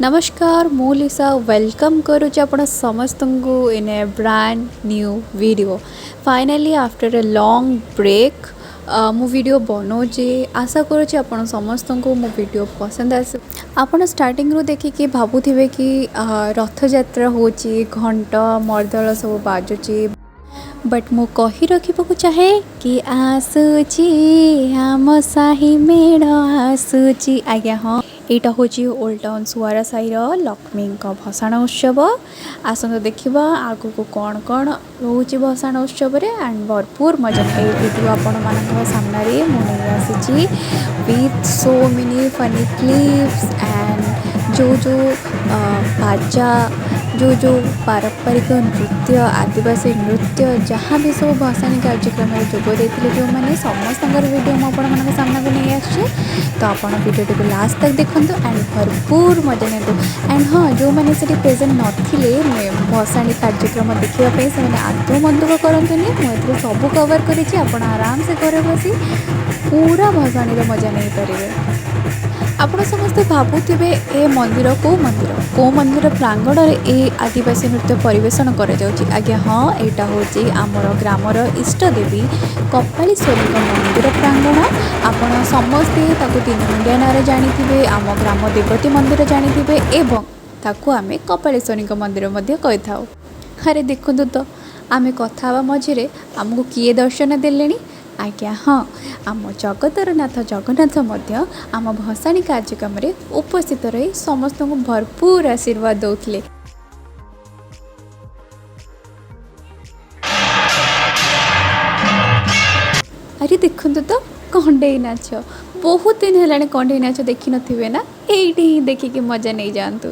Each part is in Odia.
ନମସ୍କାର, ମୁଁ ଲିସା welcome କରୁଛି ଆପଣ ସମସ୍ତଙ୍କୁ in a brand new video. Finally, after a long break, ମୁଁ ଭିଡ଼ିଓ ବନାଉଛି। ଆଶା କରୁଛି ଆପଣ ସମସ୍ତଙ୍କୁ ମୋ ଭିଡ଼ିଓ ପସନ୍ଦ ଆସିବ। ଆପଣ ଷ୍ଟାର୍ଟିଂରୁ ଦେଖିକି ଭାବୁଥିବେ କି ରଥଯାତ୍ରା ହେଉଛି, ଘଣ୍ଟ ମର୍ଦ୍ଦଳ ସବୁ ବାଜୁଛି, ବଟ୍ ମୁଁ କହି ରଖିବାକୁ ଚାହେଁ କି ଆସୁଛି ଆମ ସାହି ମେଢ଼ ଆସୁଛି। ଆଜ୍ଞା ହଁ, ଏଇଟା ହେଉଛି ଓଲ୍ଡ ଟାଉନ୍ ସୁଆରା ସାହିର ଲକ୍ଷ୍ମୀଙ୍କ ଭସାଣ ଉତ୍ସବ। ଆସନ୍ତୁ ଦେଖିବା ଆଗକୁ କ'ଣ କ'ଣ ରହୁଛି ଭସାଣ ଉତ୍ସବରେ ଆଣ୍ଡ ଭରପୁର ମଜା। ଏଇ ଭିଡ଼ିଓ ଆପଣମାନଙ୍କ ସାମ୍ନାରେ ମୁଁ ନେଇ ଆସିଛି with so many funny clips and ଯେଉଁ ଯେଉଁ ବାଜା, ଯେଉଁ ଯେଉଁ ପାରମ୍ପରିକ ନୃତ୍ୟ, ଆଦିବାସୀ ନୃତ୍ୟ, ଯାହା ବି ସବୁ ଭସାଣି କାର୍ଯ୍ୟକ୍ରମରେ ଯୋଗ ଦେଇଥିଲେ ଯେଉଁମାନେ, ସମସ୍ତଙ୍କର ଭିଡ଼ିଓ ମୁଁ ଆପଣମାନଙ୍କ ସାମ୍ନାକୁ ନେଇ ଆସିଛି। ତ ଆପଣ ଭିଡ଼ିଓଟିକୁ ଲାଷ୍ଟ ତକ୍ ଦେଖନ୍ତୁ ଆଣ୍ଡ ଭରପୁର ମଜା ନିଅନ୍ତୁ। ଆଣ୍ଡ ହଁ, ଯେଉଁମାନେ ସେଠି ପ୍ରେଜେଣ୍ଟ ନଥିଲେ ଭସାଣି କାର୍ଯ୍ୟକ୍ରମ ଦେଖିବା ପାଇଁ, ସେମାନେ ଆଦୌ ମନ ଦୁଃଖ କରନ୍ତୁନି। ମୁଁ ଏଥିରେ ସବୁ କଭର୍ କରିଛି। ଆପଣ ଆରାମସେ ଘରେ ବସି ପୁରା ଭସାଣିର ମଜା ନେଇପାରିବେ। ଆପଣ ସମସ୍ତେ ଭାବୁଥିବେ, ଏ ମନ୍ଦିର କେଉଁ ମନ୍ଦିର, କେଉଁ ମନ୍ଦିର ପ୍ରାଙ୍ଗଣରେ ଏ ଆଦିବାସୀ ନୃତ୍ୟ ପରିବେଷଣ କରାଯାଉଛି? ଆଜ୍ଞା ହଁ, ଏଇଟା ହେଉଛି ଆମର ଗ୍ରାମର ଇଷ୍ଟ ଦେବୀ କପାଳୀଶ୍ୱରୀଙ୍କ ମନ୍ଦିର ପ୍ରାଙ୍ଗଣ। ଆପଣ ସମସ୍ତେ ତାକୁ ତିନିମୁଣ୍ଡିଆ ନାଁରେ ଜାଣିଥିବେ, ଆମ ଗ୍ରାମ ଦେବତୀ ମନ୍ଦିର ଜାଣିଥିବେ ଏବଂ ତାକୁ ଆମେ କପାଳେଶ୍ୱରୀଙ୍କ ମନ୍ଦିର ମଧ୍ୟ କହିଥାଉ। ଆରେ ଦେଖନ୍ତୁ ତ, ଆମେ କଥା ହେବା ମଝିରେ ଆମକୁ କିଏ ଦର୍ଶନ ଦେଲେଣି। ଆଜ୍ଞା ହଁ, ଆମ ଜଗତର ନାଥ ଜଗନ୍ନାଥ ମଧ୍ୟ ଆମ ଭସାଣି କାର୍ଯ୍ୟକ୍ରମରେ ଉପସ୍ଥିତ ରହି ସମସ୍ତଙ୍କୁ ଭରପୁର ଆଶୀର୍ବାଦ ଦେଉଥିଲେ। ଆରେ ଦେଖନ୍ତୁ ତ, କଣ୍ଢେଇ ନାଚ। ବହୁତ ଦିନ ହେଲାଣି କଣ୍ଢେଇ ନାଚ ଦେଖିନଥିବେ ନା? ଏଇଠି ହିଁ ଦେଖିକି ମଜା ନେଇଯାଆନ୍ତୁ।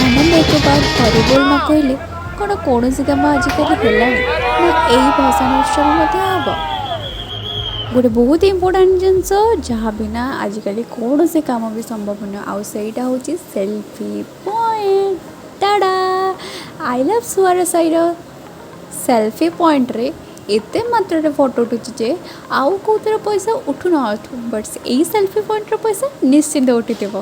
ଆନନ୍ଦ ଏକ ବାର ହରିବୋଲ ନ କହିଲେ କ'ଣ କୌଣସି କାମ ଆଜିକାଲି ହେଲାଣି ନା? ଏଇ ଭସାଣି ଉତ୍ସବ ମଧ୍ୟ ହେବ। ଗୋଟେ ବହୁତ ଇମ୍ପୋର୍ଟାଣ୍ଟ ଜିନିଷ, ଯାହା ବିନା ଆଜିକାଲି କୌଣସି କାମ ବି ସମ୍ଭବ ନୁହେଁ, ଆଉ ସେଇଟା ହେଉଛି ସେଲ୍ଫି ପଏଣ୍ଟ। ଟାଡ଼ା! I love ସୁଆର ସାହିର ସେଲ୍ଫି ପଏଣ୍ଟରେ ଏତେ ମାତ୍ରାରେ ଫଟୋ ଉଠୁଛି ଯେ ଆଉ କେଉଁଥିରେ ପଇସା ଉଠୁ ନ ଉଠୁ, ବଟ୍ ଏଇ ସେଲ୍ଫି ପଏଣ୍ଟର ପଇସା ନିଶ୍ଚିନ୍ତ ଉଠିଥିବ।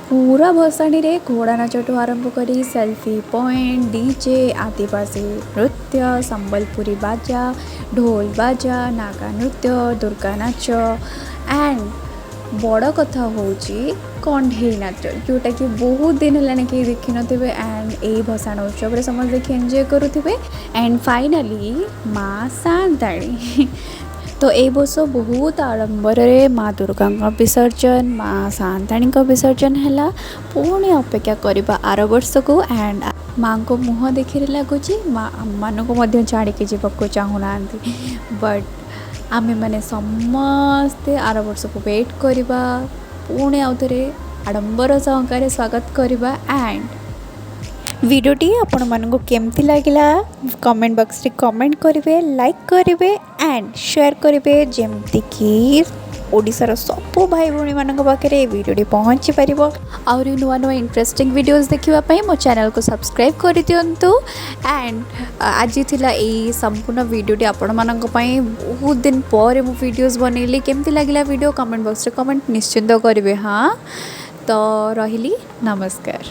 ପୁରା ଭସାଣିରେ ଘୋଡ଼ା ନାଚଠୁ ଆରମ୍ଭ କରି ସେଲ୍ଫି ପଏଣ୍ଟ, ଡିଜେ, ଆଦିବାସୀ ନୃତ୍ୟ, ସମ୍ବଲପୁରୀ ବାଜା, ଢୋଲ ବାଜା, ନାଗା ନୃତ୍ୟ, ଦୁର୍ଗା ନାଚ ଆଣ୍ଡ ବଡ଼ କଥା ହେଉଛି କଣ୍ଢେଇ ନାଚ, ଯେଉଁଟାକି ବହୁତ ଦିନ ହେଲାଣି କେହି ଦେଖିନଥିବେ ଆଣ୍ଡ ଏଇ ଭସାଣ ଉତ୍ସବରେ ସମସ୍ତେ ଦେଖି ଏନ୍ଜୟ କରୁଥିବେ। ଆଣ୍ଡ ଫାଇନାଲି ମା ସାଆନ୍ତାଣୀ। ତ ଏଇ ବର୍ଷ ବହୁତ ଆଡ଼ମ୍ବରରେ ମା ଦୁର୍ଗାଙ୍କ ବିସର୍ଜନ, ମା ସାଆନ୍ତାଣୀଙ୍କ ବିସର୍ଜନ ହେଲା। ପୁଣି ଅପେକ୍ଷା କରିବା ଆର ବର୍ଷକୁ। ଆଣ୍ଡ ମାଙ୍କ ମୁହଁ ଦେଖିଲେ ଲାଗୁଛି ମା ଆମମାନଙ୍କୁ ମଧ୍ୟ ଛାଡ଼ିକି ଯିବାକୁ ଚାହୁଁନାହାନ୍ତି, ବଟ୍ ଆମେମାନେ ସମସ୍ତେ ଆର ବର୍ଷକୁ ୱେଟ୍ କରିବା, ପୁଣି ଆଉ ଥରେ ଆଡ଼ମ୍ବର ସହକାରେ ସ୍ୱାଗତ କରିବା। ଆଣ୍ଡ ଭିଡ଼ିଓଟି ଆପଣମାନଙ୍କୁ କେମିତି ଲାଗିଲା, କମେଣ୍ଟ ବକ୍ସରେ କମେଣ୍ଟ କରିବେ, ଲାଇକ୍ କରିବେ ଆଣ୍ଡ ସେୟାର କରିବେ, ଯେମିତିକି ଓଡ଼ିଶାର ସବୁ ଭାଇ ଭଉଣୀମାନଙ୍କ ପାଖରେ ଏ ଭିଡ଼ିଓଟି ପହଞ୍ଚି ପାରିବ। ଆହୁରି ନୂଆ ନୂଆ ଇଣ୍ଟରେଷ୍ଟିଂ ଭିଡ଼ିଓଜ୍ ଦେଖିବା ପାଇଁ ମୋ ଚ୍ୟାନେଲକୁ ସବସ୍କ୍ରାଇବ୍ କରିଦିଅନ୍ତୁ। ଆଣ୍ଡ ଆଜି ଥିଲା ଏଇ ସମ୍ପୂର୍ଣ୍ଣ ଭିଡ଼ିଓଟି ଆପଣମାନଙ୍କ ପାଇଁ। ବହୁତ ଦିନ ପରେ ମୁଁ ଭିଡ଼ିଓଜ୍ ବନେଇଲି। କେମିତି ଲାଗିଲା ଭିଡ଼ିଓ, କମେଣ୍ଟ ବକ୍ସରେ କମେଣ୍ଟ ନିଶ୍ଚିନ୍ତ କରିବେ। ହଁ, ତ ରହିଲି, ନମସ୍କାର।